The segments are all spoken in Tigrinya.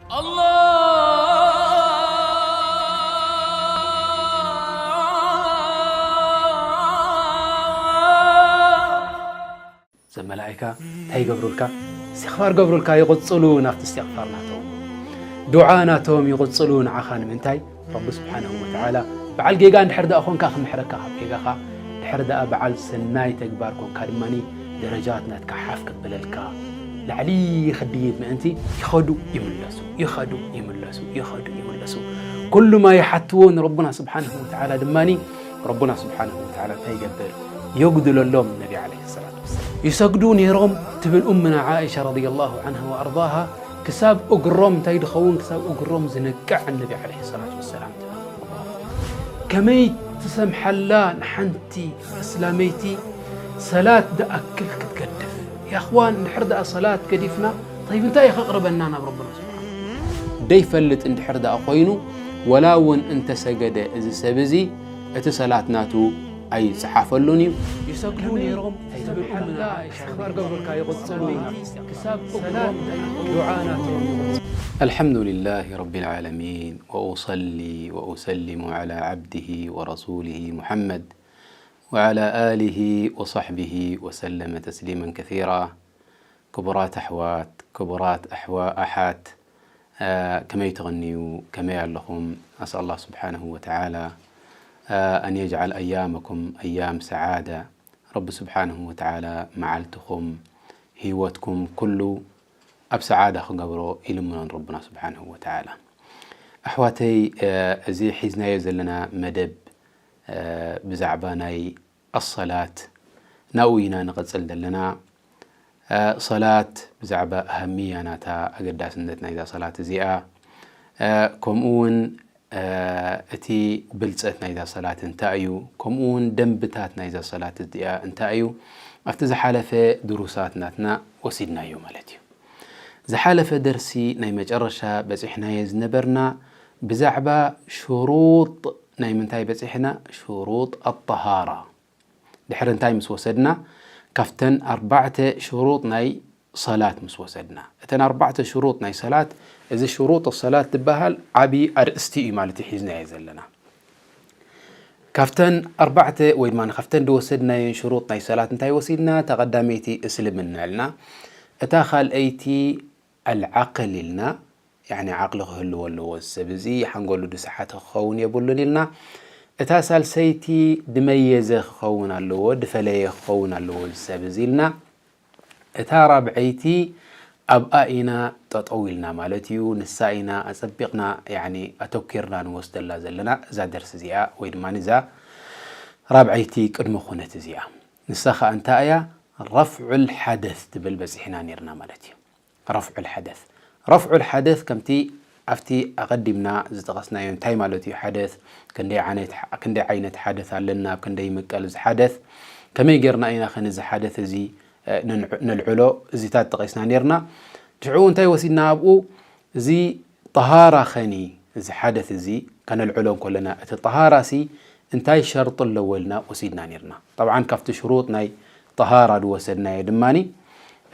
الله ዘመላእካ እንታይ ይገብሩልካ? እስትኽፋር ገብሩልካ፣ ይቕጽሉ ናብቲ እስትኽፋር ናቶም። ዱዓ ናቶም ይቕጽሉ ንዓኻ። ንምንታይ? ረቢ ስብሓንሁ ወተዓላ በዓል ጌጋ እንድሕር ደኣ ኾንካ ክምሕረካ ካብ ጌጋኻ፣ ድሕር ደኣ በዓል ሰናይ ተግባር ኮንካ ድማኒ ደረጃት ናትካ ሓፍ ከብለልካ፣ ላዕሊ ክድይብ ምእንቲ ይኸዱ ይምለሱ፣ ይኸዱ ይምለሱ፣ ይኸዱ ይምለሱ። ኩሉ ማ ይሓትዎ ንረቡና ስብሓንሁ ወተዓላ ድማኒ ረቡና ስብሓንሁ ወተዓላ እንታይ ይገብር? የጉድለሎም። ነቢ ዓለይሂ ሰላቱ ወሰላም ይሰግዱ ነይሮም ትብል ኡምና ዓኢሻ ረዲየላሁ ዓንሃ ወኣርዳሃ፣ ክሳብ እግሮም እንታይ ድኸውን? ክሳብ እግሮም ዝነቅዕ ነቢ ዓለይሂ ሰላቱ ወሰላም ትብል። ከመይ ትሰምሓላ ንሓንቲ እስላመይቲ ሰላት ደኣክል ክትገድፍ? ያኽዋን፣ እንድሕር ደኣ ሰላት ገዲፍና፣ ጠይብ፣ እንታይ እዩ ከቕርበና ናብ ረቡና ስብሓንሁ? ደይፈልጥ እንድሕር ደኣ ኮይኑ፣ ወላ እውን እንተሰገደ እዚ ሰብ እዚ፣ እቲ ሰላት ናቱ ኣይጸሓፈሉን እዩ። ይሰግዱ ነይሮም ትብል ኡምና ዓኢሻ፣ እስትኽፋር ገብሩልካ ይቕጽሉ፣ ክሳብ እግሮም ዱዓ ናቶም ይቕጽሉ። الحمد لله رب العالمين، وأصلي وأسلم على عبده ورسوله محمد وعلى آله وصحبه وسلم تسليما كثيرا. ክቡራት ኣሕዋት፣ ክቡራት ኣሕዋ-፣ ኣሓት፣ አ፣ ከመይ ትቕንዩ? ከመይ ኣለኹም? أسأل الله سبحانه وتعالى، አ፣ أن يجعل أيامكم أيام سعادة። ረቢ ስብሓንሁ ወተዓላ መዓልትኹም፣ ህይወትኩም ኩሉ ኣብ ሰዓዳ ክገብሮ ይልምኖ ንረብና ስብሓንሁ ወተዓላ። ኣሕዋተይ፣ አ፣ እዚ ሒዝናዮ ዘለና መደብ፣ አ፣ ብዛዕባ ናይ ኣሰላት ናብኡ ኢና ንቐጽል ዘለና። አ፣ ሰላት ብዛዕባ ኣህምያ ናታ፣ ኣገዳስነት ናይዛ ሰላት እዚኣ፣ አ፣ ከምኡ እውን፣ አ፣ እቲ ብልጸት ናይዛ ሰላት እንታይ እዩ፣ ከምኡ እውን ደንብታት ናይዛ ሰላት እዚኣ እንታይ እዩ፣ ኣብቲ ዝሓለፈ ድሩሳት ናትና ወሲድናዮ ማለት እዩ። ዝሓለፈ ደርሲ ናይ መጨረሻ በጺሕናዮ ዝነበርና ብዛዕባ ሽሩጥ ናይ ምንታይ በጺሕና? ሽሩጥ ኣጠሃራ። ድሕሪ እንታይ ምስ ወሰድና? ካብተን ኣርባዕተ ሽሩጥ ናይ ሰላት ምስ ወሰድና። እተን ኣርባዕተ ሽሩጥ ናይ ሰላት፣ እዚ ሽሩጥ ሰላት ዝበሃል ዓቢ ኣርእስቲ እዩ ማለት እዩ ሒዝናዮ ዘለና። ካብተን ኣርባዕተ ወይ ድማ ካብተን ዝወሰድናየን ሽሩጥ ናይ ሰላት እንታይ ወሲድና? እታ ቀዳመይቲ እስልምና ኢልና፣ እታ ካልኣይቲ ኣልዓቅል ኢልና፣ ያዕኒ ዓቕሊ ክህልዎ ኣለዎ። እዚ ሰብ እዚ ሓንጎሉ ዝሰሓተ ክኸውን የብሉን ኢልና። እታ ሳልሰይቲ ድመየዘ ክኸውን ኣለዎ፣ ድፈለየ ክኸውን ኣለዎ እዚ ሰብ እዚ ኢልና። እታ ራብዐይቲ ኣብኣ ኢና ጠጠው ኢልና ማለት እዩ። ንሳ ኢና ኣጸቢቕና፣ ያዕኒ ኣተኲርና ንወስደላ ዘለና እዛ ደርሲ እዚኣ ወይ ድማ እዛ ራብዐይቲ ቅድመ ኩነት እዚኣ። ንሳ ኸኣ እንታይ እያ? ረፍዑል ሓደስ ትብል በጺሕና ኔርና ማለት እዩ። ረፍዑል ሓደስ። ረፍዑል ሓደስ ከምቲ ኣብቲ ኣቐዲምና ዝጠቐስናዮ እንታይ ማለት እዩ? ሓደስ ክንደይ ዓይነት፣ ክንደይ ዓይነት ሓደስ ኣለና? ኣብ ክንደይ ይምቀል እዚ ሓደስ? ከመይ ጌርና ኢና ኸ ነዚ ሓደስ እዚ፣ እ፣ ነንዕ-፣ ነልዕሎ? እዚታት ጠቒስና ኔርና። ሽዑ እንታይ ወሲድና ኣብኡ? እዚ ጠሃራ ኸኒ፣ እዚ ሓደስ እዚ ከነልዕሎ እንከለና፣ እቲ ጠሃራሲ እንታይ ሸርጢ ኣለዎ ኢልና ወሲድና ኔርና። ጠብዓን ካብቲ ሽሩጥ ናይ ጠሃራ ዝወሰድናዮ ድማኒ፣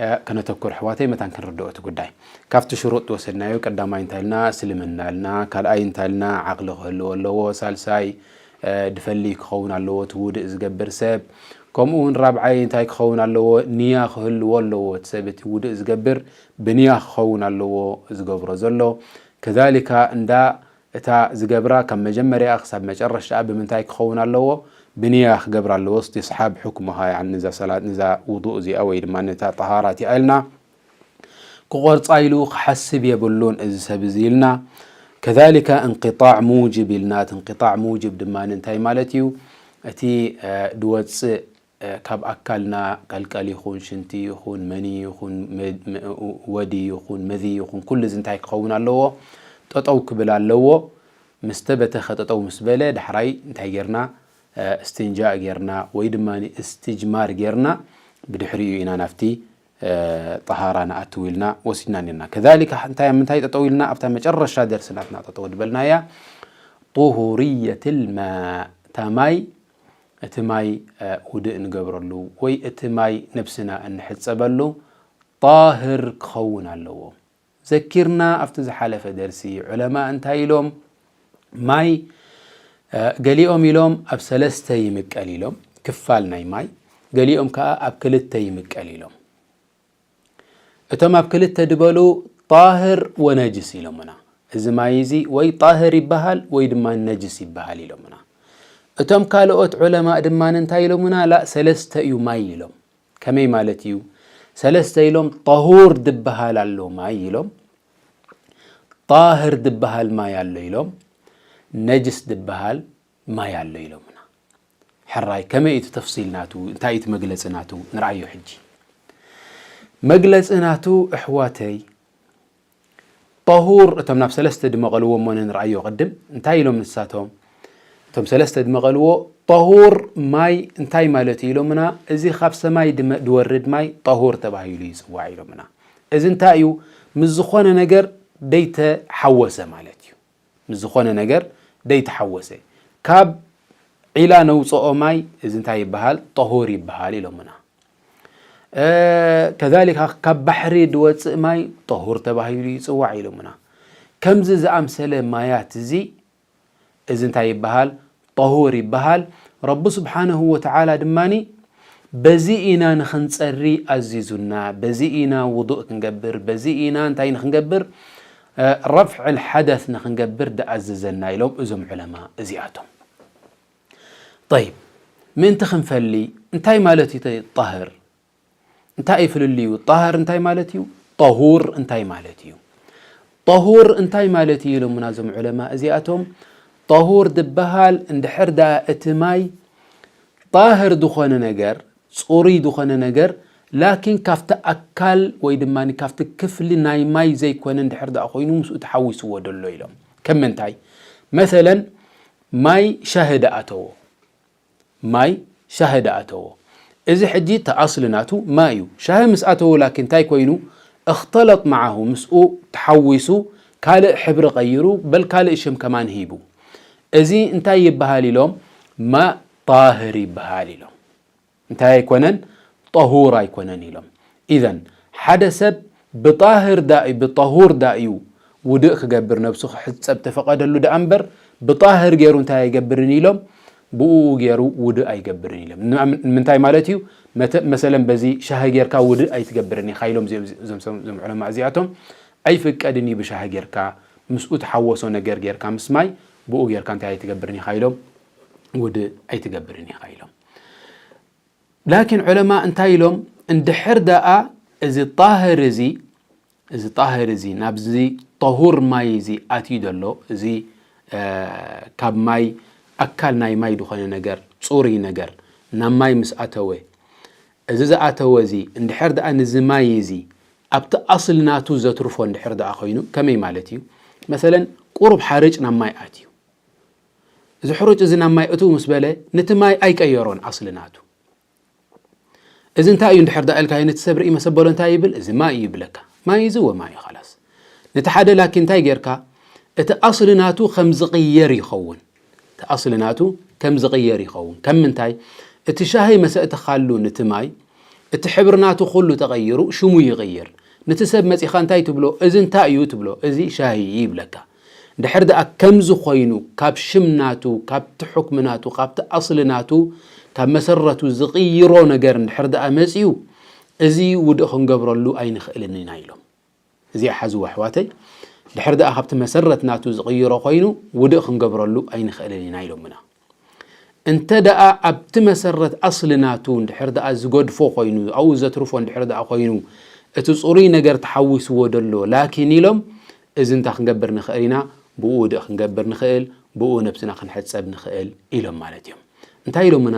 እ፣ ከነተኩር ኣሕዋተይ መታን ክንርድኦ እቲ ጉዳይ። ካብቲ ሽሩጥ ዝወሰድናዮ ቀዳማይ እንታይ ኢልና? እስልምና ኢልና። ካልኣይ እንታይ ኢልና? ዓቕሊ ክህልዎ ኣለዎ። ሳልሳይ፣ እ፣ ድፈሊ ክኸውን ኣለዎ እቲ ውድእ ዝገብር ሰብ። ከምኡ እውን ራብዓይ እንታይ ክኸውን ኣለዎ? ንያ ክህልዎ ኣለዎ። እቲ ሰብ እቲ ውድእ ዝገብር ብንያ ክኸውን ኣለዎ ዝገብሮ ዘሎ። ከዛሊካ እንዳ እታ ዝገብራ ካብ መጀመርያ ክሳብ መጨረሽታ ብምንታይ ክኸውን ኣለዎ? ብንያ ክገብራ ኣለዎ። እስቲስሓብ ሕክሙሃ፣ ያዕኒ፣ ንዛ ሰላት፣ ንዛ ውዱእ እዚኣ ወይ ድማ ነታ ጠሃራ እቲኣ ኢልና ክቖርጻ ኢሉ ክሓስብ የብሉን እዚ ሰብ እዚ ኢልና። ከዛሊካ እንቅጣዕ ሙጅብ ኢልና። እቲ እንቅጣዕ ሙጅብ ድማ እንታይ ማለት እዩ? እቲ፣ እ፣ ድወጽእ እ፣ ካብ ኣካልና ቀልቀል ይኹን፣ ሽንቲ ይኹን፣ መኒ ይኹን፣ መ-፣ መ-፣ ወዲ ይኹን፣ መዚ ይኹን፣ ኩሉ እዚ እንታይ ክኸውን ኣለዎ? ጠጠው ክብል ኣለዎ። ምስ ተበተኸ፣ ጠጠው ምስ በለ፣ ዳሕራይ እንታይ ጌርና? እ፣ እስትንጃእ ጌርና ወይ ድማ እስትጅማር ጌርና፣ ብድሕሪኡ ኢና ናብቲ፣ እ፣ ጠሃራ ንኣትው ኢልና ወሲድና ኔርና። ከዛሊካ እንታይ፣ ኣብ ምንታይ ጠጠው ኢልና? ኣብታ መጨረሻ ደርሲ ናትና ጠጠው ዝበልናያ፣ ጡሁርየትል ማእ፣ እታ ማይ እቲ ማይ፣ እ፣ ውድእ እንገብረሉ ወይ እቲ ማይ ነብስና እንሕጸበሉ ጣህር ክኸውን ኣለዎ። ዘኪርና ኣብቲ ዝሓለፈ ደርሲ ዑለማ እንታይ ኢሎም? ማይ፣ እ፣ ገሊኦም ኢሎም ኣብ ሰለስተ ይምቀል ኢሎም፣ ክፋል ናይ ማይ፣ ገሊኦም ከኣ ኣብ ክልተ ይምቀል ኢሎም። እቶም ኣብ ክልተ ድበሉ ጣህር ወነጅስ ኢሎምና። እዚ ማይ እዚ ወይ ጣህር ይበሃል ወይ ድማ ነጅስ ይበሃል ኢሎምና። እቶም ካልኦት ዑለማእ ድማ እንታይ ኢሎምና? ላእ፣ ሰለስተ እዩ ማይ ኢሎም። ከመይ ማለት እዩ? ሰለስተ ኢሎም፣ ጠሁር ድበሃል ኣሎ ማይ ኢሎም፣ ጣህር ድበሃል ማይ ኣሎ ኢሎም፣ ነጅስ ድበሃል ማይ ኣሎ ኢሎምና። ሕራይ ከመይ እዩ እቲ ተፍሲል ናቱ? እንታይ እዩ እቲ መግለጺ ናቱ? ንርኣዮ ሕጂ። መግለጺ ናቱ፣ ኣሕዋተይ፣ ጠሁር፣ እቶም ናብ ሰለስተ ድመቐልዎ እሞ ንርኣዮ ቅድም። እንታይ ኢሎም ንሳቶም? እቶም ሰለስተ ድመቐልዎ፣ ጠሁር ማይ እንታይ ማለት እዩ ኢሎምና? እዚ ካብ ሰማይ ድመ-፣ ድወርድ ማይ ጠሁር ተባሂሉ ይጽዋዕ ኢሎምና። እዚ እንታይ እዩ? ምስ ዝኾነ ነገር ደይተሓወሰ ማለት እዩ። ምስ ዝኾነ ነገር ደይተሓወሰ። ካብ ዒላ ነውፅኦ ማይ፣ እዚ እንታይ ይበሃል? ጠሁር ይበሃል ኢሎምና። እ፣ ከዛሊካ ካብ ባሕሪ ድወፅእ ማይ ጠሁር ተባሂሉ ይፅዋዕ ኢሎምና። ከምዚ ዝኣምሰለ ማያት እዚ፣ እዚ እንታይ ይበሃል? ጠሁር ይበሃል። ረቢ ስብሓነሁ ወተዓላ ድማኒ በዚ ኢና ንኽንፀሪ ኣዚዙና፣ በዚ ኢና ውዱእ ክንገብር፣ በዚ ኢና እንታይ ንኽንገብር? እ፣ ረፍዕል ሓደስ ንኽንገብር ድኣዘዘና ኢሎም እዞም ዑለማ እዚኣቶም። ጠይብ፣ ምእንቲ ክንፈሊ እንታይ ማለት እዩ እቲ ጣህር? እንታይ እዩ ፍልልዩ? ጣህር እንታይ ማለት እዩ? ጠሁር እንታይ ማለት እዩ? ጠሁር እንታይ ማለት እዩ ኢሎምና እዞም ዑለማ እዚኣቶም። ጠሁር ድበሃል እንድሕር ደኣ እቲ ማይ ጣህር ዝኾነ ነገር፣ ጽሩይ ዝኾነ ነገር፣ ላኪን ካብቲ ኣካል ወይ ድማ ካብቲ ክፍሊ ናይ ማይ ዘይኮነ እንድሕር ደኣ ኮይኑ ምስኡ ተሓዊስዎ ደሎ ኢሎም። ከም ምንታይ? መሰለን ማይ ሻሂ ደኣተዎ። ማይ ሻሂ ደኣተዎ። እዚ ሕጂ እቲ ኣስሊ ናቱ ማይ እዩ። ሻሂ ምስ ኣተዎ ላኪን እንታይ ኮይኑ? እኽተለጥ መዓሁ፣ ምስኡ ተሓዊሱ ካልእ ሕብሪ ቀይሩ፣ በል ካልእ ሽም ከማን ሂቡ። እዚ እንታይ ይበሃል ኢሎም? ማእ ጣህር ይበሃል ኢሎም። እንታይ ኣይኮነን? ጠሁር ኣይኮነን ኢሎም። ኢዘን ሓደ ሰብ ብጣህር ዳእዩ፣ ብጠሁር ዳእዩ ውድእ ክገብር፣ ነብሱ ክሕጸብ ተፈቐደሉ ደኣ እምበር፣ ብጣህር ገይሩ እንታይ ኣይገብርን ኢሎም? ብኡ ገይሩ ውድእ ኣይገብርን ኢሎም። ንምንታይ ማለት እዩ? መተ-፣ መሰለን በዚ ሻሂ ጌርካ ውድእ ኣይትገብርን ኢኻ ኢሎም። እዚኦም፣ እዞም፣ እዞም፣ እዞም ዑለማ እዚኣቶም ኣይፍቀድን እዩ ብሻሂ ጌርካ፣ ምስኡ ተሓወሶ ነገር ጌርካ ምስ ማይ፣ ብኡ ጌርካ እንታይ ኣይትገብርን ኢኻ ኢሎም? ውድእ ኣይትገብርን ኢኻ ኢሎም። ላኪን ዑለማ እንታይ ኢሎም? እንድሕር ደኣ እዚ ጣህር እዚ፣ እዚ ጣህር እዚ ናብዚ ጠሁር ማይ እዚ ኣትዩ ዘሎ፣ እዚ፣ እ፣ ካብ ማይ፣ ኣካል ናይ ማይ ዝኾነ ነገር፣ ጽሩይ ነገር፣ ናብ ማይ ምስ ኣተወ፣ እዚ ዝኣተወ እዚ፣ እንድሕር ደኣ ንዚ ማይ እዚ ኣብቲ ኣስሊ ናቱ ዘትርፎ እንድሕር ደኣ ኮይኑ፣ ከመይ ማለት እዩ? መሰለን፣ ቁሩብ ሓርጭ ናብ ማይ ኣትዩ። እዚ ሕሩጭ እዚ ናብ ማይ እትው ምስ በለ፣ ነቲ ማይ ኣይቀየሮን ኣስሊ ናቱ። እዚ እንታይ እዩ እንድሕር ደኣ ኢልካዮ፣ ነቲ ሰብ ርኢ መሰበሎ እንታይ ይብል? እዚ ማይ እዩ ይብለካ። ማይ እዚ ወማይ እዩ፣ ኻላስ። ነቲ ሓደ ላኪን እንታይ ጌርካ? እቲ ኣስሊ ናቱ ከም ዝቕየር ይኸውን። እቲ ኣስሊ ናቱ ከም ዝቕየር ይኸውን። ከም ምንታይ? እቲ ሻሂ መሰእትኻሉ ነቲ ማይ፣ እቲ ሕብሪ ናቱ ኩሉ ተቐይሩ፣ ሽሙ ይቕይር። ነቲ ሰብ መጺኻ እንታይ ትብሎ? እዚ እንታይ እዩ ትብሎ? እዚ ሻሂ እዩ ይብለካ። ድሕር ደኣ ከምዚ ኮይኑ፣ ካብ ሽም ናቱ፣ ካብቲ ሕክሚ ናቱ፣ ካብቲ ኣስሊ ናቱ፣ ካብ መሰረቱ ዝቕይሮ ነገር እንድሕር ደኣ መጺኡ፣ እዚ ውድእ ክንገብረሉ ኣይንኽእልን ኢና ኢሎም። እዚኣ ሓዝዋ ኣሕዋተይ፣ ድሕር ደኣ ካብቲ መሰረት ናቱ ዝቕይሮ ኮይኑ፣ ውድእ ክንገብረሉ ኣይንኽእልን ኢና ኢሎምና። እንተ ደኣ ኣብቲ መሰረት ኣስሊ ናቱ እንድሕር ደኣ ዝገድፎ ኮይኑ፣ ኣብኡ ዘትርፎ እንድሕር ደኣ ኮይኑ፣ እቲ ጽሩይ ነገር ተሓዊስዎ ደሎ፣ ላኪን ኢሎም፣ እዚ እንታይ ክንገብር ንኽእል ኢና? ብኡ ውድእ ክንገብር ንኽእል፣ ብኡ ነብስና ክንሕጸብ ንኽእል ኢሎም ማለት እዮም። እንታይ ኢሎምና?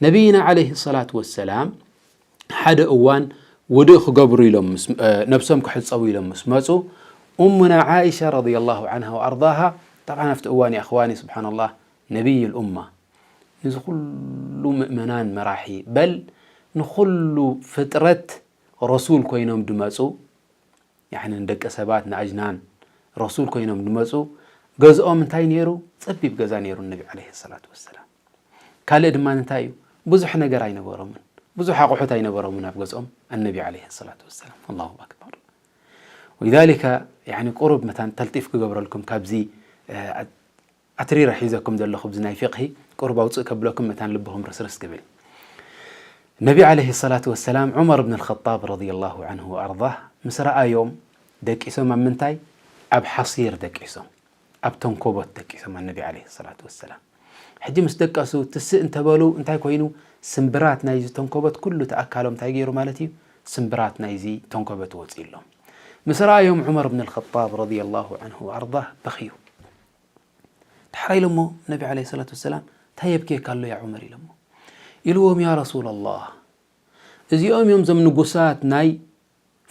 ነቢይና ዓለይሂ ሰላቱ ወሰላም ሓደ እዋን ውድእ ክገብሩ ኢሎም ምስ፣ እ፣ ነብሶም ክሕጸቡ ኢሎም ምስ መጹ፣ ኡሙና ዓኢሻ ረዲየላሁ ዓንሃ ወኣርዳሃ፣ ጠብዓን ኣብቲ እዋን፣ ያ እኽዋኒ፣ ስብሓንላህ፣ ነቢይ ልኡማ፣ ንዚ ኩሉ ምእመናን መራሒ፣ በል ንኹሉ ፍጥረት ረሱል ኮይኖም ድመጹ፣ ያዕኒ ንደቂ ሰባት ንኣጅናን ረሱል ኮይኖም ድመጹ፣ ገዝኦም እንታይ ነይሩ? ጸቢብ ገዛ ነይሩ ነቢ ዓለይሂ ሰላቱ ወሰላም። ካልእ ድማ እንታይ እዩ? ብዙሕ ነገር ኣይነበሮምን። ብዙሕ ኣቑሑት ኣይነበሮምን ኣብ ገዝኦም ኣነቢ ዓለይሂ ሰላቱ ወሰላም። ኣላሁ ኣክበር። ولذلك يعني ቁሩብ መታን ተልጢፍ ክገብረልኩም ካብዚ ኣትሪረ ሒዘኩም ዘለኹ ብዚ ናይ ፊቕሂ ቁሩብ ኣውፅእ ከብለኩም መታን ልብኹም ርስርስ ክብል። ነቢ ዓለይሂ ሰላቱ ወሰላም ዑመር ብን ልኸጣብ ረዲየላሁ ዐንሁ ወኣርዳህ ምስ ረኣዮም ደቂሶም ኣብ ምንታይ? ኣብ ሓሲር ደቂሶም፣ ኣብ ተንኮቦት ደቂሶም ኣነቢ ዓለይሂ ሰላቱ ወሰላም። ሕጂ ምስ ደቀሱ ትስእ እንተበሉ እንታይ ኮይኑ? ስምብራት ናይዚ ተንኮቦት ኩሉ ተኣካሎም እንታይ ገይሩ ማለት እዩ? ስምብራት ናይዚ ተንኮቦት ወፂእሎም። ምስ ረኣዮም ዑመር ብን ልኸጣብ ረዲየላሁ ዐንሁ ወኣርዳህ በኽዩ። ድሕራ ኢሎሞ ነቢ ዓለይሂ ሰላቱ ወሰላም እንታይ የብክየካ ኣሎ ያ ዑመር ኢሎሞ ኢልዎም። ያ ረሱላላህ እዚኦም እዮም ዞም ንጉሳት ናይ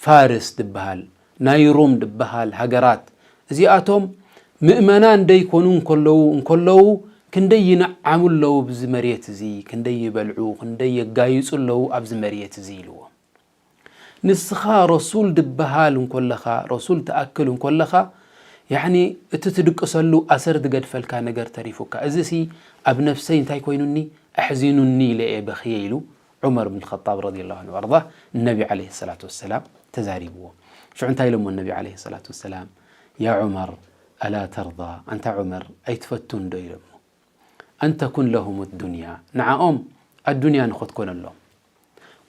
ፋርስ ድበሃል ናይ ሩም ድበሃል ሃገራት እዚኣቶም ምእመናን ደይኮኑ እንከለዉ እንከለዉ ክንደይ ይንዓሙ ኣለዉ ብዚ መሬት እዚ ክንደይ ይበልዑ ክንደይ የጋይፁ ኣለዉ ኣብዚ መሬት እዚ ኢልዎም። ንስኻ ረሱል ድበሃል እንኮለኻ ረሱል ትኣክል እንኮለኻ ያኒ እቲ ትድቅሰሉ ኣሰር ዝገድፈልካ ነገር ተሪፉካ እዚ ሲ ኣብ ነፍሰይ እንታይ ኮይኑኒ ኣሕዚኑኒ ኢለ እየ በኽየ ኢሉ ዑመር ብን ኸጣብ ረዲየላሁ ዐንሁ ወኣርዳ ንነቢ ዓለይሂ ሰላቱ ወሰላም ተዛሪብዎ። ሽዑ እንታይ ኢሎሞ ነቢ ዓለይሂ ሰላቱ ወሰላም ያ ዑመር ኣላ ተርዳ ኣንታ ዑመር ኣይትፈቱን ዶ ኢሎሞ ኣን ተኩን ለሁም ዱንያ ንዓኦም ኣዱንያ ንኸትኮነሎም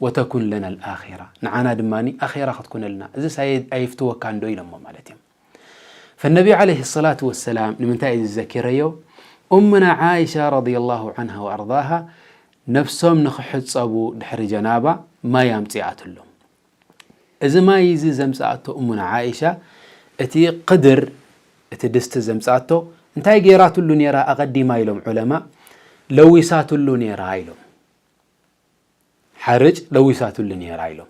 ወተኩን ለና ልኣኺራ ንዓና ድማ ኣኺራ ክትኮነልና እዚስ ኣይፍትወካን ዶ ኢሎሞ ማለት እዮም። ፈነቢ ዓለይሂ ሰላቱ ወሰላም ንምንታይ እዩ ዝዘኪረዮ? ኡምና ዓኢሻ ረዲየላሁ ዐንሃ ወኣርዳሃ ነብሶም ንኽሕጸቡ ድሕሪ ጀናባ ማይ ኣምጺኣትሎም። እዚ ማይ እዚ ዘምጽኣቶ እሙና ዓኢሻ እቲ ቅድር እቲ ድስቲ ዘምጽኣቶ እንታይ ገይራትሉ ነይራ ኣቐዲማ ኢሎም ዑለማ ለዊሳትሉ ነይራ ኢሎም። ሓርጭ ለዊሳትሉ ነይራ ኢሎም።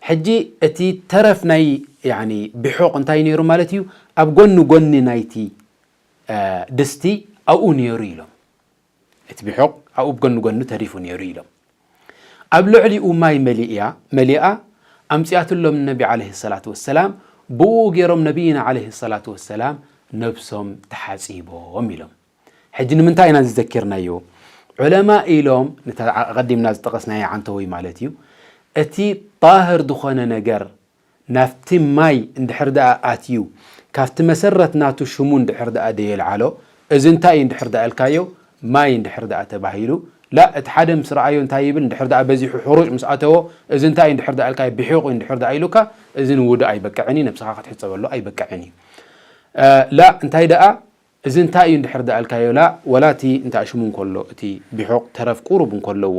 ሕጂ እቲ ተረፍ ናይ ያኒ ብሑቕ እንታይ ነይሩ ማለት እዩ? ኣብ ጎኒ ጎኒ ናይቲ ድስቲ ኣብኡ ነይሩ ኢሎም። እቲ ብሑቕ ኣብኡ ብጎኒ ጎኒ ተሪፉ ነይሩ ኢሎም። ኣብ ልዕሊኡ ማይ መሊእያ መሊኣ ኣምፅኣትሎም ነቢ ዓለይሂ ሰላቱ ወሰላም ብኡ ገይሮም ነቢይና ዓለይሂ ሰላቱ ወሰላም ነብሶም ተሓፂቦም ኢሎም። ሕጂ ንምንታይ ኢና ዝዘኪርናዮ? ዑለማ ኢሎም ነታ ኣቐዲምና ዝጠቐስናዮ ዓንተወይ ማለት እዩ። እቲ ጣህር ዝኾነ ነገር ናብቲ ማይ እንድሕር ደኣ ኣትዩ ካብቲ መሰረት ናቱ ሽሙ እንድሕር ደኣ ደየልዓሎ እዚ እንታይ እዩ እንድሕር ደኣ ኣልካዮ ማይ እንድሕር ደኣ ተባሂሉ ላ እቲ ሓደ ምስ ረኣዮ እንታይ ይብል እንድሕር ደኣ በዚሑ ሕሩጭ ምስ ኣተዎ እዚ እንታይ እዩ እንድሕር ደኣ ኣልካዮ ብሒቑ እዩ እንድሕር ደኣ ኢሉካ እዚ ንውዱእ ኣይበቅዕን እዩ ነብስኻ ክትሕጸበሉ ኣይበቅዕን እዩ ላ እንታይ ደኣ እዚ እንታይ እዩ እንድሕር ደኣ ኢልካዮ ላ ወላ እቲ እንታይ ሽሙ እንከሎ እቲ ቢሑቕ ተረፍ ቁሩብ እንከለዎ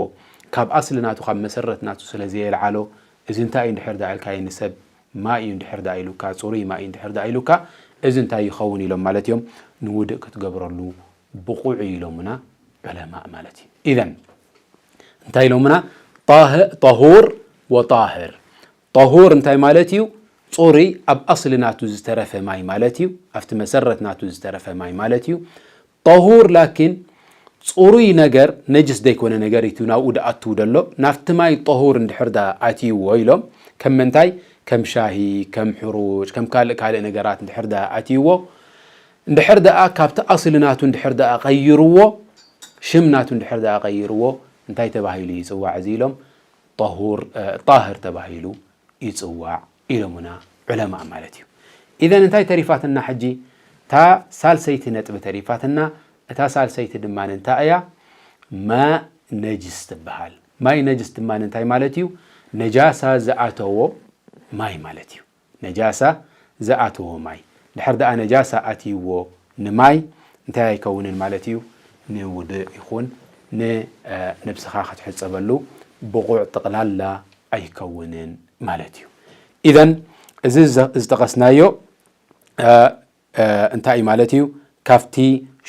ካብ ኣስሊ ናቱ ካብ መሰረት ናቱ ስለ ዘየልዓሎ እዚ እንታይ እዩ እንድሕር ደኣ ኢልካዮ ንሰብ ማይ እዩ እንድሕር ደኣ ኢሉካ ፅሩይ ማይ እዩ እንድሕር ደኣ ኢሉካ እዚ እንታይ ይኸውን ኢሎም ማለት እዮም ንውድእ ክትገብረሉ ብቑዕ እዩ ኢሎምና ዑለማእ ማለት እዩ ኢዘን እንታይ ኢሎምና ጠሁር ወጣህር ጠሁር እንታይ ማለት እዩ? ፅሩይ ኣብ ኣስሊ ናቱ ዝተረፈ ማይ ማለት እዩ። ኣብቲ መሰረት ናቱ ዝተረፈ ማይ ማለት እዩ። ጠሁር ላኪን ፅሩይ ነገር ነጅስ ዘይኮነ ነገር እዩ ናብኡ ድኣትው ደሎ ናብቲ ማይ ጠሁር እንድሕር ዳ ኣትይዎ ኢሎም ከም ምንታይ ከም ሻሂ ከም ሕሩጭ ከም ካልእ ካልእ ነገራት እንድሕር ዳ ኣትይዎ እንድሕር ደኣ ካብቲ ኣስሊ ናቱ እንድሕር ደኣ ቀይርዎ ሽም ናቱ እንድሕር ደኣ ቀይርዎ እንታይ ተባሂሉ ይፅዋዕ እዚ ኢሎም ጣሁር ጣህር ተባሂሉ ይፅዋዕ ኢሎምና ዑለማእ ማለት እዩ። ኢዘን እንታይ ተሪፋትና ሕጂ? እታ ሳልሰይቲ ነጥቢ ተሪፋትና። እታ ሳልሰይቲ ድማ እንታይ እያ? ማእ ነጅስ ትበሃል። ማይ ነጅስ ድማ እንታይ ማለት እዩ? ነጃሳ ዝኣተዎ ማይ ማለት እዩ። ነጃሳ ዝኣተዎ ማይ ድሕር ደኣ ነጃሳ ኣትይዎ ንማይ እንታይ ኣይከውንን ማለት እዩ ንውድእ ይኹን ንነብስኻ ክትሕፀበሉ ብቑዕ ጥቕላላ ኣይከውንን ማለት እዩ ኢዘን እዚ ዝጠቐስናዮ እንታይ እዩ ማለት እዩ ካብቲ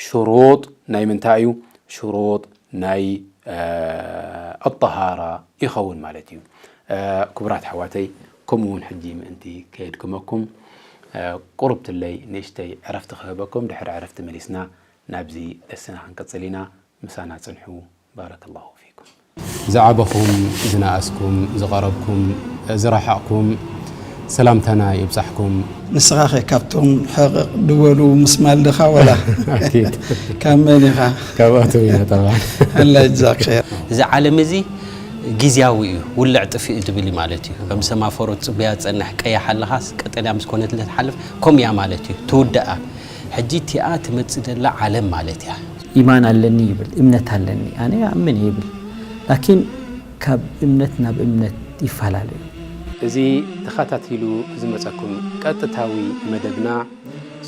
ሽሩጥ ናይ ምንታይ እዩ ሽሩጥ ናይ ኣጠሃራ ይኸውን ማለት እዩ ክቡራት ኣሕዋተይ ከምኡ እውን ሕጂ ምእንቲ ከየድክመኩም ቁሩብትለይ ንእሽተይ ዕረፍቲ ክህበኩም ድሕሪ ዕረፍቲ መሊስና ናብዚ ደስና ክንቅፅል ኢና ምሳና ፅንሑ ባረከላሁ ፊኩም ዝዓበኹም ዝነኣስኩም ዝቐረብኩም ዝረሓቕኩም ሰላምታና ይብጻሕኩም ንስኻ ኸ ካብቶም ሕቕቕ ድበሉ ምስማል ድኻ ወላ ኣኪድ ካብ መን ኢኻ ካብኣቶም ኢና ጠብዓ ኣላ ይጅዛክ ኸይር እዚ ዓለም እዚ ግዝያዊ እዩ፣ ውልዕ ጥፍእ ድብል እዩ ማለት እዩ። ከም ሰማፈሮ ትጽበያ ትጸንሕ፣ ቀያሕ ኣለኻስ ቀጠልያ ምስ ኮነት ትሓልፍ፣ ከምኡ እያ ማለት እዩ፣ ትውድኣ። ሕጂ እቲኣ ትመጽእ ዘላ ዓለም ማለት እያ። ኢማን ኣለኒ ይብል፣ እምነት ኣለኒ፣ ኣነ ይኣምን ይብል። ላኪን ካብ እምነት ናብ እምነት ይፈላለ እዩ። እዚ ተኸታቲሉ ዝመጸኩም ቀጥታዊ መደብና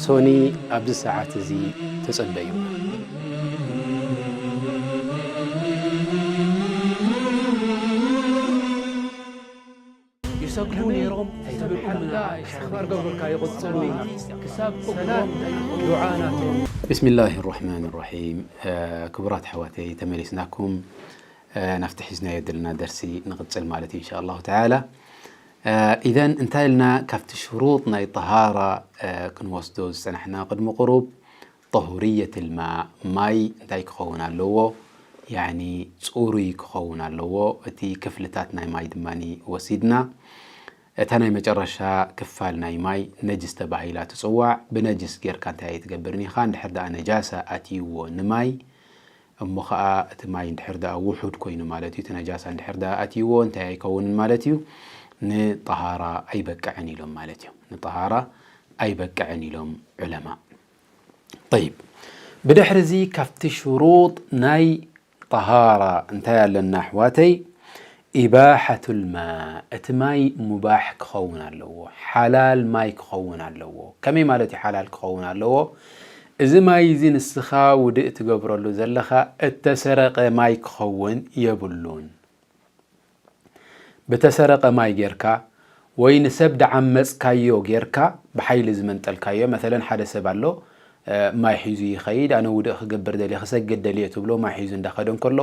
ሶኒ ኣብዚ ሰዓት እዚ ተጸበዩ። ይሰግዱ ነይሮም ትብል እምና፣ እስትኽፋር ገብሩልካ ይቕጽሉ ክሳብ እግሮም ዱዓ ናቶም። ብስሚላሂ ራሕማን ራሒም። ክቡራት ኣሕዋተይ፣ ተመሊስናኩም። ናብቲ ሒዝናዮ ዘለና ደርሲ ንቕጽል ማለት እዩ፣ ኢንሻ ኣላሁ ተዓላ። ኢዘን እንታይ ኢልና፣ ካብቲ ሽሩጥ ናይ ጠሃራ ክንወስዶ ዝጸናሕና ቅድሚ ቁሩብ፣ ጠሁርየት ልማ፣ ማይ እንታይ ክኸውን ኣለዎ? ያኒ ጽሩይ ክኸውን ኣለዎ። እቲ ክፍልታት ናይ ማይ ድማ ወሲድና። እታ ናይ መጨረሻ ክፋል ናይ ማይ ነጅስ ተባሂላ ትጽዋዕ። ብነጅስ ጌርካ እንታይ ኣይትገብርን ኢኻ። እንድሕር ደኣ ነጃሳ ኣትይዎ ንማይ፣ እሞ ኸኣ እቲ ማይ እንድሕር ደኣ ውሑድ ኮይኑ ማለት እዩ፣ እቲ ነጃሳ እንድሕር ደኣ ኣትይዎ እንታይ ኣይከውንን ማለት እዩ? ንጠሃራ ኣይበቅዕን ኢሎም ማለት እዩ። ንጠሃራ ኣይበቅዕን ኢሎም ዑለማ። ጠይብ፣ ብድሕሪ እዚ ካብቲ ሽሩጥ ናይ ጠሃራ እንታይ ኣለና ኣሕዋተይ? ኢባሐቱል ማእ፣ እቲ ማይ ሙባሕ ክኸውን ኣለዎ፣ ሓላል ማይ ክኸውን ኣለዎ። ከመይ ማለት እዩ ሓላል ክኸውን ኣለዎ? እዚ ማይ እዚ ንስኻ ውድእ ትገብረሉ ዘለኻ እተሰረቐ ማይ ክኸውን የብሉን። ብተሰረቐ ማይ ጌርካ ወይ ንሰብ ደዓመጽካዮ ጌርካ ብሓይሊ ዝመንጠልካዮ፣ መሰለን ሓደ ሰብ ኣሎ፣ እ፣ ማይ ሒዙ ይኸይድ፣ ኣነ ውድእ ክገብር ደልየ፣ ክሰግድ ደልየ ትብሎ፣ ማይ ሒዙ እንዳኸደ እንከሎ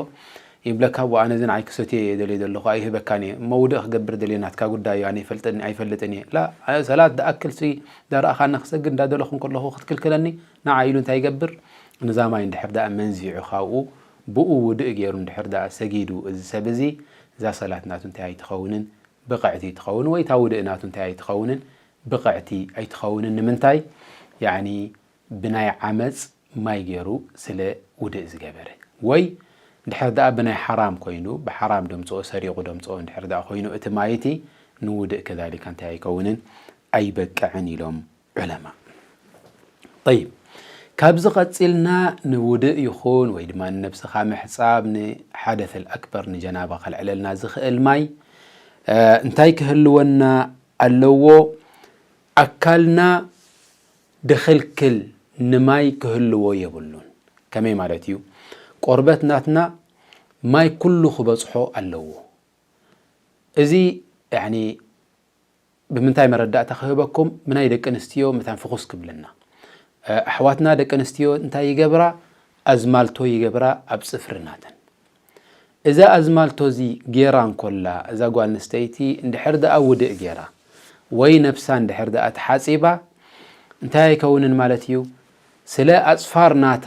ይብለካ፣ "እዋ፣ ኣነ እዚ ንዓይ ክሰትዮ እየ ደልየ ዘለኹ፣ ኣይህበካን እየ፣ እሞ ውድእ ክገብር ደልየ፣ ናትካ ጉዳይ እዩ፣ ኣነ ይፈልጥን-፣ ኣይፈልጥን እየ። ላ፣ ኣነ ሰላት ደኣክል ሲ፣ ዳረኣኻኒ ክሰግድ እንዳደለኹ እንከለኹ ክትክልክለኒ?" ንዓ ኢሉ እንታይ ይገብር? ነዛ ማይ እንድሕር ደኣ መንዚዑ ካብኡ፣ ብኡ ውድእ ገይሩ እንድሕር ደኣ ሰጊዱ፣ እዚ ሰብ እዚ፣ እዛ ሰላት ናቱ እንታይ ኣይትኸውንን? ብቕዕቲ ትኸውን፣ ወይ እታ ውድእ ናቱ እንታይ ኣይትኸውንን? ብቕዕቲ ኣይትኸውንን። ንምንታይ? ያዕኒ ብናይ ዓመጽ ማይ ገይሩ ስለ ውድእ ዝገበረ። ወይ እንድሕር ደኣ ብናይ ሓራም ኮይኑ፣ ብሓራም ደምጽኦ፣ ሰሪቑ ደምጽኦ እንድሕር ደኣ ኮይኑ፣ እቲ ማይ እቲ ንውድእ ከዛሊካ እንታይ ኣይከውንን? ኣይበቅዕን ኢሎም ዑለማ። ጠይብ፣ ካብዚ ቀጺልና ንውድእ ይኹን ወይ ድማ ንነብስኻ ምሕጻብ፣ ንሓደሰል ኣክበር፣ ንጀናባ ከልዕለልና ዝኽእል ማይ፣ እ፣ እንታይ ክህልወና ኣለዎ? ኣካልና ድኽልክል ንማይ ክህልዎ የብሉን። ከመይ ማለት እዩ? ቆርበት ናትና ማይ ኩሉ ክበጽሖ ኣለዎ። እዚ፣ ያኒ፣ ብምንታይ መረዳእታ ክህበኩም? ብናይ ደቂ ኣንስትዮ መታን ፍኹስ ክብልና። እ፣ ኣሕዋትና ደቂ ኣንስትዮ እንታይ ይገብራ? ኣዝማልቶ ይገብራ ኣብ ጽፍሪ ናተን። እዛ ኣዝማልቶ እዚ ጌራ እንኮላ፣ እዛ ጓል ኣንስተይቲ እንድሕር ደኣ ውድእ ጌራ፣ ወይ ነብሳ እንድሕር ደኣ ተሓጺባ፣ እንታይ ኣይከውንን ማለት እዩ? ስለ ኣጽፋር ናታ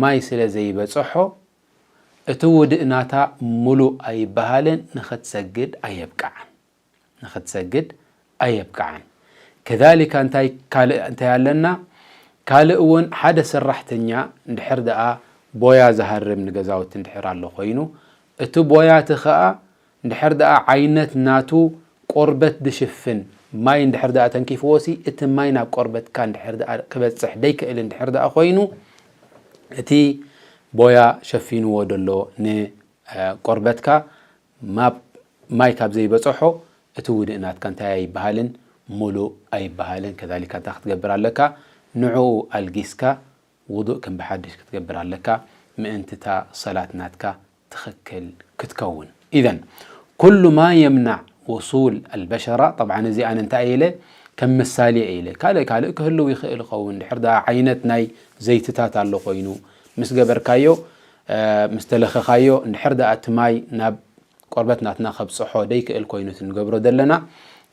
ማይ ስለ ዘይበጽሖ፣ እቲ ውድእ ናታ ምሉእ ኣይበሃልን፣ ንኽትሰግድ ኣየብቅዓን። ንኽትሰግድ ኣየብቅዓን። ከዛሊካ እንታይ ካልእ እንታይ ኣለና? ካልእ እውን ሓደ ሰራሕተኛ እንድሕር ደኣ ቦያ ዝሃርም ንገዛውቲ እንድሕር ኣሎ ኮይኑ፣ እቲ ቦያ እቲ ኸኣ እንድሕር ደኣ ዓይነት ናቱ ቆርበት ዝሽፍን ማይ እንድሕር ደኣ ተንኪፍዎ ሲ፣ እቲ ማይ ናብ ቆርበትካ እንድሕር ደኣ ክበጽሕ ደይክእል እንድሕር ደኣ ኮይኑ፣ እቲ ቦያ ሸፊንዎ ደሎ ን-፣ እ፣ ቆርበትካ ማብ-፣ ማይ ካብ ዘይበጽሖ እቲ ውድእ ናትካ እንታይ ኣይበሃልን? ሙሉእ ኣይበሃልን። ከዛሊካ እንታይ ክትገብር ኣለካ? ንዕኡ ኣልጊስካ ውዱእ ከም ብሓድሽ ክትገብር ኣለካ፣ ምእንቲ እታ ሰላት ናትካ ትኽክል ክትከውን። ኢዘን፣ ኩሉ ማ የምናዕ ውሱል ኣልበሸራ፣ ጠብዓን እዚ ኣነ እንታይ ኢለ ከም ምሳሌ ኢለ፣ ካልእ ካልእ ክህልው ይኽእል ይኸውን። እንድሕር ደኣ ዓይነት ናይ ዘይትታት ኣሎ ኮይኑ፣ ምስ ገበርካዮ፣ እ፣ ምስ ተለኸኻዮ፣ እንድሕር ደኣ እቲ ማይ ናብ ቆርበት ናትና ከብጽሖ ደይክእል ኮይኑ እቲ ንገብሮ ዘለና፣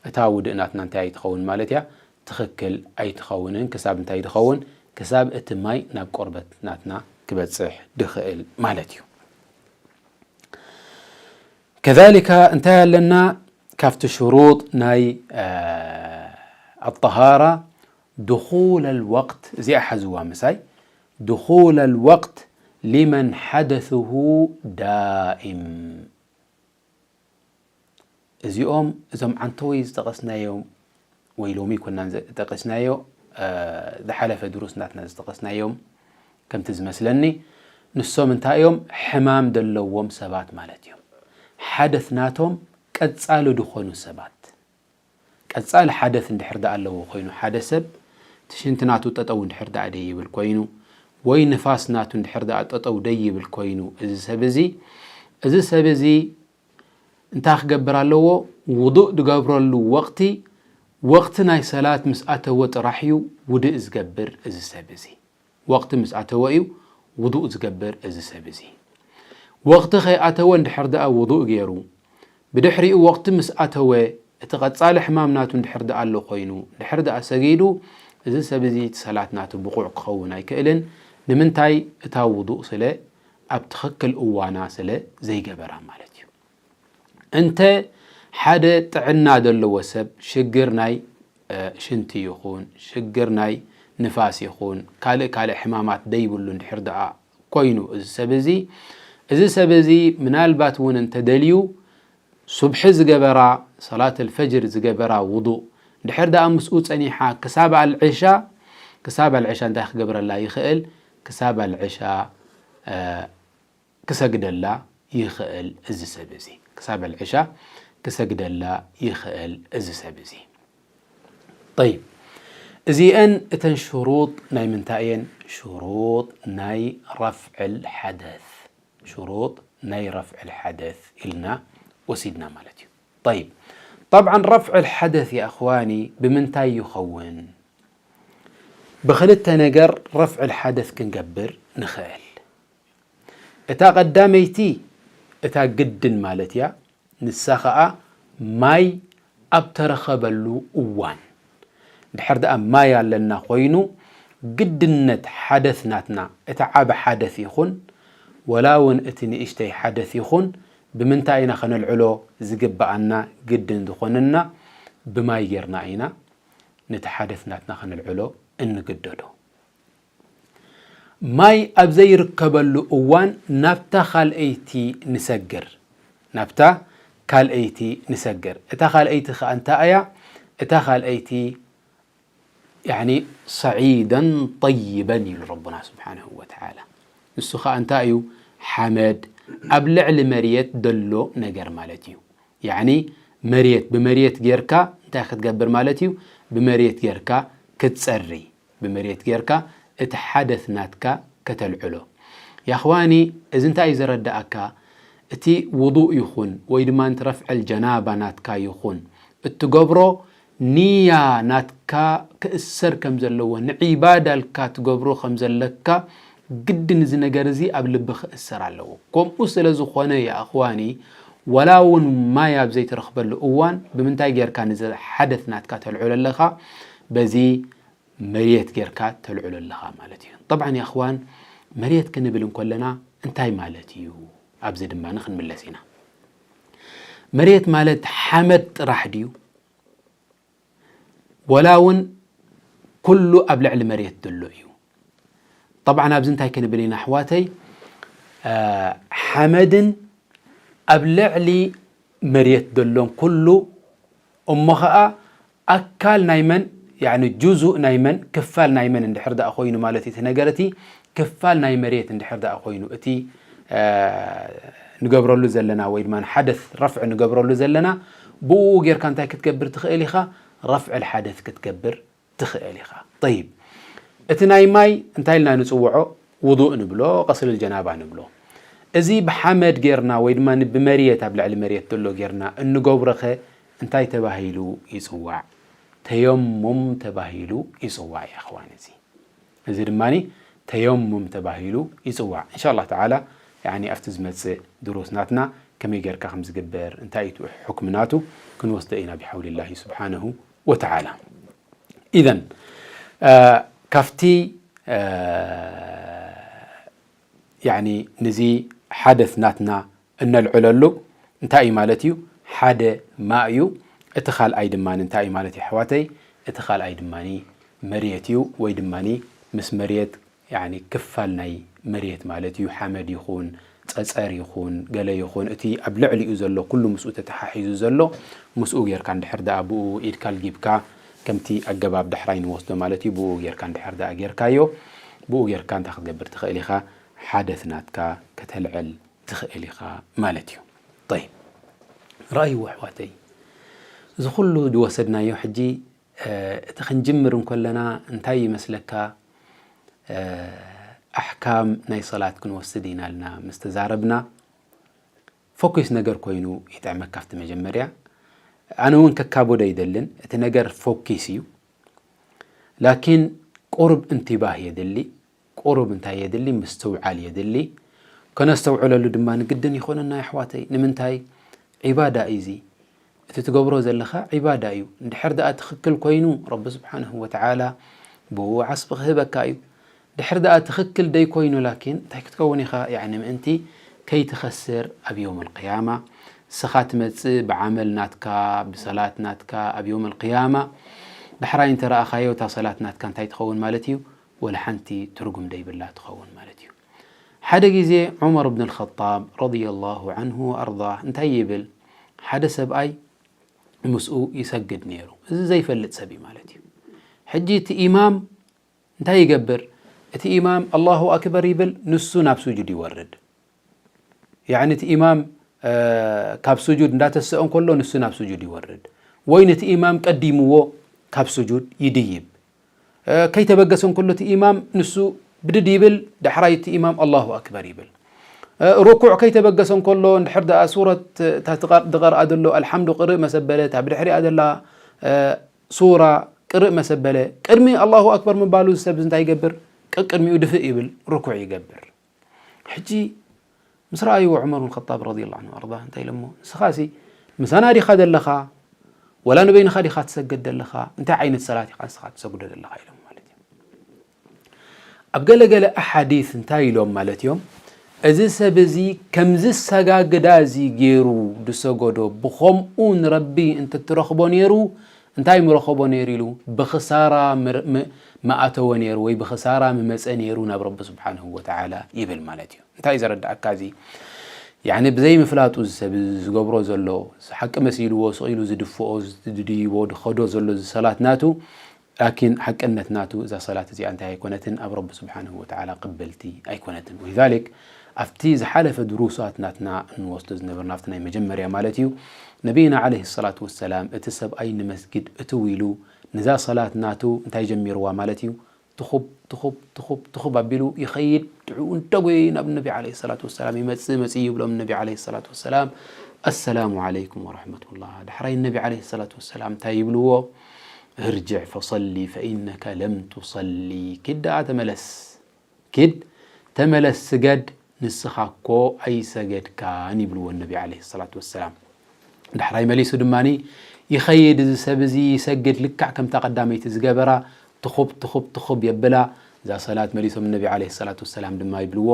እታ ውድእ ናትና እንታይ ኣይትኸውን ማለት እያ? ትኽክል ኣይትኸውንን። ክሳብ እንታይ ትኸውን? ክሳብ እቲ ማይ ናብ ቆርበት ናትና ክበጽሕ ድኽእል ማለት እዩ። ከዛሊካ እንታይ ኣለና? ካብቲ ሽሩጥ ናይ፣ እ፣ ኣጠሃራ ድኹል ኣልወቅት፣ እዚኣ ሓዝዋ ምሳይ፣ ድኹል ኣልወቅት ሊመን ሓደሱሁ ዳኢም። እዚኦም እዞም ዓንተወይ ዝጠቐስናዮም ወይ ሎሚ ኮናን ዝጠቐስናዮ ዝሓለፈ ድሩስ ናትና ዝጠቐስናዮም ከምቲ ዝመስለኒ ንሶም እንታይ እዮም? ሕማም ዘለዎም ሰባት ማለት እዮም። ሓደት ናቶም ቀጻሊ ዝኾኑ ሰባት። ቀጻሊ ሓደት እንድሕር ደኣ ኣለዎ ኮይኑ ሓደ ሰብ ትሽንቲ ናቱ ጠጠው እንድሕር ደኣ ደይብል ኮይኑ ወይ ንፋስ ናቱ እንድሕር ደኣ ጠጠው ደይብል ኮይኑ እዚ ሰብ እዚ እዚ ሰብ እዚ እንታይ ክገብር ኣለዎ? ውዱእ ዝገብረሉ ወቕቲ፣ ወቕቲ ናይ ሰላት ምስ ኣተወ ጥራሕ እዩ ውድእ ዝገብር እዚ ሰብ እዚ። ወቕቲ ምስ ኣተወ እዩ ውዱእ ዝገብር እዚ ሰብ እዚ። ወቕቲ ከይኣተወ እንድሕር ደኣ ውዱእ ገይሩ፣ ብድሕሪኡ ወቕቲ ምስ ኣተወ፣ እቲ ቀጻሊ ሕማም ናቱ እንድሕር ደኣ ኣሎ ኮይኑ፣ እንድሕር ደኣ ሰጊዱ፣ እዚ ሰብ እዚ እቲ ሰላት ናቱ ብቑዕ ክኸውን ኣይክእልን። ንምንታይ? እታ ውዱእ ስለ ኣብ ትኽክል እዋና ስለ ዘይገበራ ማለት እዩ። እንተ ሓደ ጥዕና ዘለዎ ሰብ ሽግር ናይ ሽንቲ ይኹን ሽግር ናይ ንፋስ ይኹን ካልእ ካልእ ሕማማት ደይብሉ እንድሕር ደኣ ኮይኑ እዚ ሰብ እዚ እዚ ሰብ እዚ ምናልባት እውን እንተደልዩ ሱብሒ ዝገበራ ሰላት ኣልፈጅር ዝገበራ ውዱእ ድሕር ደኣ ምስኡ ጸኒሓ ክሳብ ኣልዕሻ ክሳብ ኣልዕሻ እንታይ ክገብረላ ይኽእል? ክሳብ ኣልዕሻ ክሰግደላ ይኽእል እዚ ሰብ እዚ ክሳብ ኣልዕሻ ክሰግደላ ይኽእል እዚ ሰብ እዚ። ጠይብ እዚአን እተን ሽሩጥ ናይ ምንታይ እየን? ሽሩጥ ናይ ረፍዕል ሓደት ሽሩጥ ናይ ረፍዕል ሓደት ኢልና ወሲድና ማለት እዩ። ጠይብ ጠብዓን ረፍዕል ሓደት የእኽዋኒ ብምንታይ ይኸውን? ብኽልተ ነገር ረፍዕል ሓደት ክንገብር ንኽእል። እታ ቀዳመይቲ እታ ግድን ማለት እያ። ንሳ ኸኣ ማይ ኣብ ተረኸበሉ እዋን ድሕር ደኣ ማይ ኣለና ኮይኑ ግድነት ሓደት ናትና እቲ ዓቢ ሓደት ይኹን ወላ እውን እቲ ንእሽተይ ሓደት ይኹን ብምንታይ ኢና ከነልዕሎ ዝግብኣና ግድን ዝኾነና ብማይ ጌርና ኢና ነቲ ሓደት ናትና ከነልዕሎ እንግደዶ። ማይ ኣብ ዘይርከበሉ እዋን ናብታ ካልኣይቲ ንሰግር ናብታ ካልኣይቲ ንሰግር እታ ካልኣይቲ ከኣ እንታ እያ እታ ካልኣይቲ ያኒ ሰዒደን ጠይበን ኢሉ ረቡና ስብሓንሁ ወተዓላ ንሱ ከኣ እንታይ እዩ ሓመድ ኣብ ልዕሊ መርየት ደሎ ነገር ማለት እዩ ያኒ መርየት ብመርየት ጌርካ እንታይ ክትገብር ማለት እዩ ብመርየት ጌርካ ክትጸሪ ብመሬት ጌርካ እቲ ሓደት ናትካ ከተልዕሎ። ያኽዋኒ እዚ እንታይ እዩ ዘረድኣካ? እቲ ውዱእ ይኹን ወይ ድማ እቲ ረፍዐል ጀናባ ናትካ ይኹን እትገብሮ ንያ ናትካ ክእሰር ከም ዘለዎ ንዒባዳ ልካ ትገብሮ ከም ዘለካ ግድን እዚ ነገር እዚ ኣብ ልቢ ክእሰር ኣለዎ። ከምኡ ስለ ዝኾነ ያ እኽዋኒ ወላ እውን ማይ ኣብ ዘይትረኽበሉ እዋን ብምንታይ ጌርካ ንዚ ሓደት ናትካ ተልዕሎ ኣለኻ? በዚ መሬት ጌርካ ተልዕሎ ኣለኻ ማለት እዩ። ጠብዓን የኽዋን መሬት ክንብል እንኮለና እንታይ ማለት እዩ? ኣብዚ ድማ ክንምለስ ኢና። መሬት ማለት ሓመድ ጥራሕ ድዩ? ወላ እውን ኩሉ ኣብ ልዕሊ መሬት ዘሎ እዩ? ጠብዓን ኣብዚ እንታይ ክንብል ኢና ኣሕዋተይ? ሓመድን ኣብ ልዕሊ መሬት ዘሎን ኩሉ እሞ ኸዓ ኣካል ናይ መን ያኒ ጁዙእ ናይ መን ክፋል ናይ መን እንድሕር ደኣ ኮይኑ ማለት እቲ ነገር እቲ ክፋል ናይ መሬት እንድሕር ደኣ ኮይኑ እቲ ንገብረሉ ዘለና ወይ ድማ ሓደት ረፍዕ ንገብረሉ ዘለና ብኡ ጌርካ እንታይ ክትገብር ትኽእል ኢኻ ረፍዕ ሓደት ክትገብር ትኽእል ኢኻ። ጠይብ፣ እቲ ናይ ማይ እንታይ ኢልና ንጽውዖ? ውዱእ ንብሎ፣ ቀስል ጀናባ ንብሎ። እዚ ብሓመድ ጌርና ወይ ድማ ብመርየት ኣብ ልዕሊ መርየት ዘሎ ጌርና እንገብሮኸ እንታይ ተባሂሉ ይጽዋዕ? ተየሙም ተባሂሉ ይጽዋዕ። የኽዋን እዚ እዚ ድማ ተየሙም ተባሂሉ ይጽዋዕ። እንሻ ኣላህ ተዓላ ያኒ ኣብቲ ዝመጽእ ድሩስ ናትና ከመይ ጌርካ ከም ዝግበር እንታይ እዩ ሕክሚ ናቱ ክንወስዶ ኢና ብሓውሊላሂ ስብሓነሁ ወተዓላ። ኢዘን ካብቲ ያኒ ንዚ ሓደስ ናትና እነልዕለሉ እንታይ እዩ ማለት እዩ? ሓደ ማእ እዩ። እቲ ካልኣይ ድማ እንታይ እዩ ማለት እዩ ኣሕዋተይ? እቲ ካልኣይ ድማ መሬት እዩ ወይ ድማ ምስ መሬት ያኒ ክፋል ናይ መሬት ማለት እዩ። ሓመድ ይኹን ጸጸር ይኹን ገለ ይኹን፣ እቲ ኣብ ልዕሊኡ ዘሎ ኩሉ ምስኡ ተተሓሒዙ ዘሎ፣ ምስኡ ጌርካ እንድሕር ደኣ ብኡ ኢድካ ኣልጊብካ፣ ከምቲ ኣገባብ ዳሕራይ ንወስዶ ማለት እዩ፣ ብኡ ጌርካ እንድሕር ደኣ ጌርካዮ፣ ብኡ ጌርካ እንታይ ክትገብር ትኽእል ኢኻ? ሓደት ናትካ ከተልዕል ትኽእል ኢኻ ማለት እዩ። ጠይብ፣ ረኣይዎ ኣሕዋተይ፣ እዚ ኩሉ ዝወሰድናዮ ሕጂ፣ እ፣ እቲ ክንጅምር እንከለና እንታይ ይመስለካ? እ፣ ኣሕካም ናይ ሰላት ክንወስድ ኢና ኢልና ምስ ተዛረብና፣ ፎኪስ ነገር ኮይኑ ይጥዕመካ ኣብቲ መጀመርያ። ኣነ እውን ከካብዶ ኣይደልን፣ እቲ ነገር ፎኪስ እዩ። ላኪን ቁሩብ እንትባህ የድሊ። ቁሩብ እንታይ የድሊ? ምስትውዓል የድሊ። ከነስተውዕለሉ ድማ ንግድን ይኾነና፣ የሕዋተይ። ንምንታይ? ዒባዳ እዩ እዚ። እቲ ትገብሮ ዘለኻ ዒባዳ እዩ። እንድሕር ደኣ ትኽክል ኮይኑ፣ ረቢ ስብሓንሁ ወተዓላ ብኡ ዓስቢ ክህበካ እዩ። ድሕር ደኣ ትኽክል ደይኮይኑ፣ ላኪን እንታይ ክትከውን ኢኻ? ያዕኒ ምእንቲ ከይትኸስር ኣብ የውም ኣልቅያማ፣ ንስኻ ትመጽእ ብዓመል ናትካ፣ ብሰላት ናትካ፣ ኣብ የውም ኣልቅያማ ዳሕራይ እንተ ረኣኻዮ፣ እታ ሰላት ናትካ እንታይ ትኸውን ማለት እዩ? ወላ ሓንቲ ትርጉም ደይብላ ትኸውን ማለት እዩ። ሓደ ግዜ ዑመር ብን ኣልኸጣብ ረዲየላሁ ዓንሁ ወኣርዳህ እንታይ ይብል? ሓደ ሰብኣይ ምስኡ ይሰግድ ነይሩ። እዚ ዘይፈልጥ ሰብ እዩ ማለት እዩ። ሕጂ እቲ ኢማም እንታይ ይገብር? እቲ ኢማም ኣላሁ ኣክበር ይብል፣ ንሱ ናብ ስጁድ ይወርድ። ያዕኒ እቲ ኢማም፣ እ፣ ካብ ስጁድ እንዳተሰአ እንከሎ ንሱ ናብ ስጁድ ይወርድ። ወይ ነቲ ኢማም ቀዲምዎ ካብ ስጁድ ይድይብ። እ፣ ከይተበገሰ እንከሎ እቲ ኢማም ንሱ ብድድ ይብል፣ ዳሕራይ እቲ ኢማም ኣላሁ ኣክበር ይብል። እ፣ ርኩዕ ከይተበገሰ እንከሎ እንድሕር ደኣ ሱረት እታ ትቐር-፣ ዝቐርኣ ዘሎ ኣልሓምዱ ቅርእ መሰበለ፣ እታ ብድሕሪኣ ዘላ፣ እ፣ ሱራ ቅርእ መሰበለ፣ ቅድሚ ኣላሁ ኣክበር ምባሉ እዚ ሰብ እዚ እንታይ ይገብር? ቅድሚኡ ድፍእ ይብል፣ ርኩዕ ይገብር። ሕጂ ምስ ረኣይዎ ዑመር ብን ኸጣብ ረዲየላሁ ዐንሁ ወኣርዳ እንታይ ኢሎሞ? ንስኻሲ ምሳና ዲኻ ዘለኻ? ወላ ንበይንኻ ዲኻ ትሰግድ ዘለኻ? እንታይ ዓይነት ሰላት ኢኻ ንስኻ ትሰግዶ ዘለኻ? ኢሎም ማለት እዩ። ኣብ ገለገለ ኣሓዲስ እንታይ ኢሎም ማለት እዮም? እዚ ሰብ እዚ ከምዚ ሰጋግዳ እዚ ገይሩ ዝሰገዶ ብኸምኡ ንረቢ እንተትረኽቦ ነይሩ፣ እንታይ ምረኸቦ ነይሩ ኢሉ ብኽሳራ ምር-፣ ም-፣ ምኣተወ ነይሩ ወይ ብኽሳራ ምመጸ ነይሩ ናብ ረቢ ስብሓንሁ ወተዓላ ይብል ማለት እዩ። እንታይ እዩ ዘረድኣካ እዚ? ያዕኒ ብዘይ ምፍላጡ እዚ ሰብ እዚ ዝገብሮ ዘሎ፣ ሓቂ መሲልዎ ስቕ ኢሉ ዝድፍኦ፣ ዝድይቦ፣ ዝኸዶ ዘሎ እዚ ሰላት ናቱ፣ ላኪን ሓቅነት ናቱ እዛ ሰላት እዚኣ እንታይ ኣይኮነትን? ኣብ ረቢ ስብሓንሁ ወተዓላ ቅብልቲ ኣይኮነትን። ወሊዛሊክ ኣብቲ ዝሓለፈ ድሩሳት ናትና እንወስዶ ዝነበርና ኣብቲ ናይ መጀመርያ ማለት እዩ፣ ነቢይና ዓለይሂ ሰላቱ ወሰላም እቲ ሰብኣይ ንመስጊድ እትው ኢሉ ነዛ ሰላት ናቱ እንታይ ጀሚርዋ ማለት እዩ? ትኹብ፣ ትኹብ፣ ትኹብ፣ ትኹብ ኣቢሉ ይኸይድ። ድዕኡ እንደጎየ ናብ ነቢ ዓለይሂ ሰላቱ ወሰላም ይመጽእ፣ መጽእ ይብሎም ነቢ ዓለይሂ ሰላቱ ወሰላም፣ "ኣሰላሙ ዓለይኩም ወረሕመቱላህ።" ዳሕራይ ነቢ ዓለይሂ ሰላቱ ወሰላም እንታይ ይብልዎ? "እርጅዕ ፈሰሊ ፈኢነከ ለም ቱሰሊ።" ኪድ ደኣ ተመለስ። ኪድ ተመለስ ስገድ፣ ንስኻ እኮ ኣይሰገድካን ይብልዎ ነቢ ዓለይሂ ሰላቱ ወሰላም። ዳሕራይ መሊሱ ድማኒ ይኸይድ፣ እዚ ሰብ እዚ ይሰግድ፣ ልክዕ ከምታ ቀዳመይቲ ዝገበራ ትኹብ፣ ትኹብ፣ ትኹብ የብላ። እዛ ሰላት መሊሶም ነቢ ዓለይሂ ሰላቱ ወሰላም ድማ ይብልዎ፣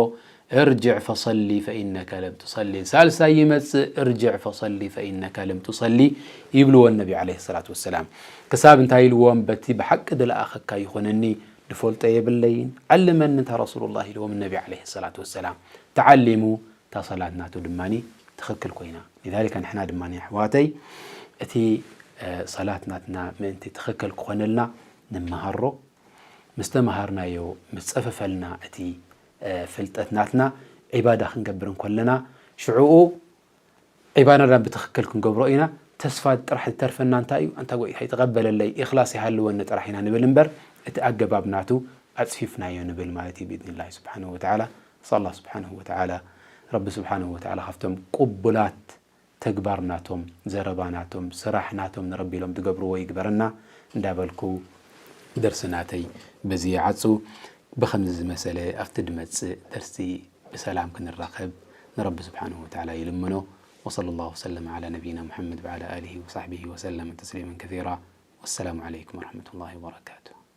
"እርጅዕ ፈሰሊ ፈኢነከ ለም ቱሰሊ።" ሳልሳይ ይመጽእ፣ "እርጅዕ ፈሰሊ ፈኢነከ ለም ቱሰሊ" ይብልዎ ነቢ ዓለይሂ ሰላቱ ወሰላም። ክሳብ እንታይ ኢልዎም? "በቲ ብሓቂ ዝለኣኸካ ይኹነኒ፣ ድፈልጦ የብለይን፣ ዓልመኒ እንታ ረሱሉላህ" ኢልዎም ነቢ ዓለይሂ ሰላቱ ወሰላም። ተዓሊሙ፣ እታ ሰላት ናቱ ድማኒ ትኽክል ኮይና። ሊዛሊከ ንሕና ድማኒ ኣሕዋተይ እቲ፣ እ፣ ሰላት ናትና ምእንቲ ትኽክል ክኾነልና ንመሃሮ። ምስ ተመሃርናዮ፣ ምስ ጸፈፈልና እቲ፣ እ፣ ፍልጠት ናትና ዒባዳ ክንገብር እንከለና፣ ሽዕኡ ዒባዳና ብትኽክል ክንገብሮ ኢና። ተስፋ ጥራሕ ዝተርፈና እንታይ እዩ? "ኣንታ ጎይታ ይተቐበለለይ፣ ኢኽላስ ይሃልወኒ ጥራሕ" ኢና ንብል እምበር፣ እቲ ኣገባብ ናቱ ኣጽፊፍናዮ ንብል ማለት እዩ፣ ብኢዝኒላሂ ስብሓንሁ ወተዓላ። ንስኣል ኣላህ ስብሓንሁ ወተዓላ፣ ረቢ ስብሓንሁ ወተዓላ ካብቶም ቅቡላት ተግባር ናቶም፣ ዘረባ ናቶም፣ ስራሕ ናቶም ንረቢ ኢሎም ዝገብርዎ ይግበረና እንዳበልኩ፣ ደርሲ ናተይ በዚ ይዓጹ። ብኸምዚ ዝመሰለ ኣብቲ ድመጽእ ደርሲ ብሰላም ክንራኸብ ንረቢ ስብሓንሁ ወተዓላ ይልምኖ። وصلى الله وسلم على نبينا محمد وعلى آله وصحبه وسلم تسليما كثيرا. والسلام عليكم ورحمة الله وبركاته.